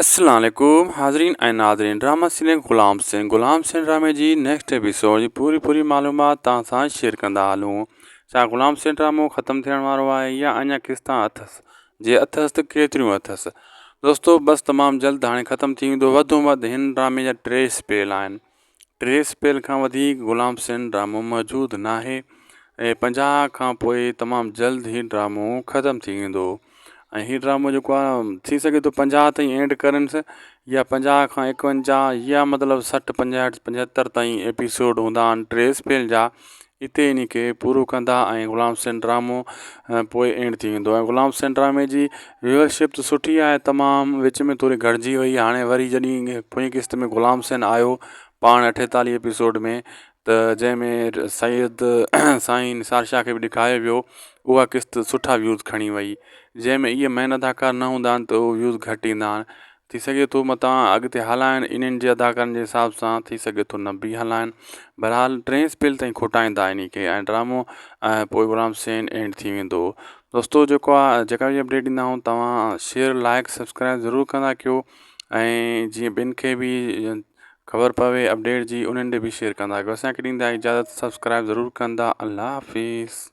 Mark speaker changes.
Speaker 1: السلام عليڪم حاضرين ۽ ناظرين ڊراما سيريل غلام حسين غلام حسين ڊرامي جي نيڪسٽ ايپيسوڊ جي پوري پوري معلومات توهان سان شيئر ڪندا هلون ڇا غلام حسين ڊرامو ختم ٿيڻ وارو آهي يا اڃا قسطا اٿس جي اٿس ته ڪيتريون اٿس دوستو بس تمام جلد هاڻي ختم ٿي ويندو وڌ ۾ وڌ هن ڊرامي جا ٽي اسپيل آهن ٽي اسپيل کان وڌيڪ غلام حسين ڊرامو موجود ناهي ۽ 50 کان پوء تمام جلد هي ڊرامو ختم ٿي ويندو ۽ هي ڊرامو جيڪو آهي ٿي سگهي ٿو 50 تائين اينڊ ڪرنس يا 50 کان 51 يا مطلب 60 65 75 تائين ايپيسوڊ هوندا آهن ٽي اسپيل جا اتي انهي کي پورو ڪندا ۽ غلام حسين ڊرامو پوء اينڊ ٿي ويندو ۽ غلام حسين ڊرامي جي ويورشپ ته سٺي آهي تمام وچ ۾ ٿوري گهٽجي وئي هاڻي وري جڏهن پوئين قسط ۾ غلام حسين آيو پاڻ اٺيتاليهه ايپيسوڊ ۾ ته جنهن ۾ سيد سائين نثار شاهه کي به ڏيکاريو ويو اها قسط سٺا ويوز کڻي وئي جنهن ۾ اهي مين اداڪار نه هوندا آهن ته اهي ويوز گهٽ ايندا آهن ٿي سگهي ٿو متان اڳتي هلائن انهن جي اداڪارن جي حساب سان ٿي سگهي ٿو نه به هلائن بهرحال ٽئين اسپيل تائين کوٽائيندا انهي کي ۽ ڊرامو ۽ پوء غلام حسين اينڊ ٿي ويندو دوستو جيڪو آ جيڪا به اپڊيٽ ڏيندا آهيون توهان شيئر لائڪ سبسڪرائب ضرور ڪندا ڪيو ۽ جيئن ٻين کي به خبر پوي اپڊيٽ جي انهن ڏي به شيئر ڪندا ڪيو اسان کي ڏيندا اجازت سبسڪرائب ضرور ڪندا الله حافظ.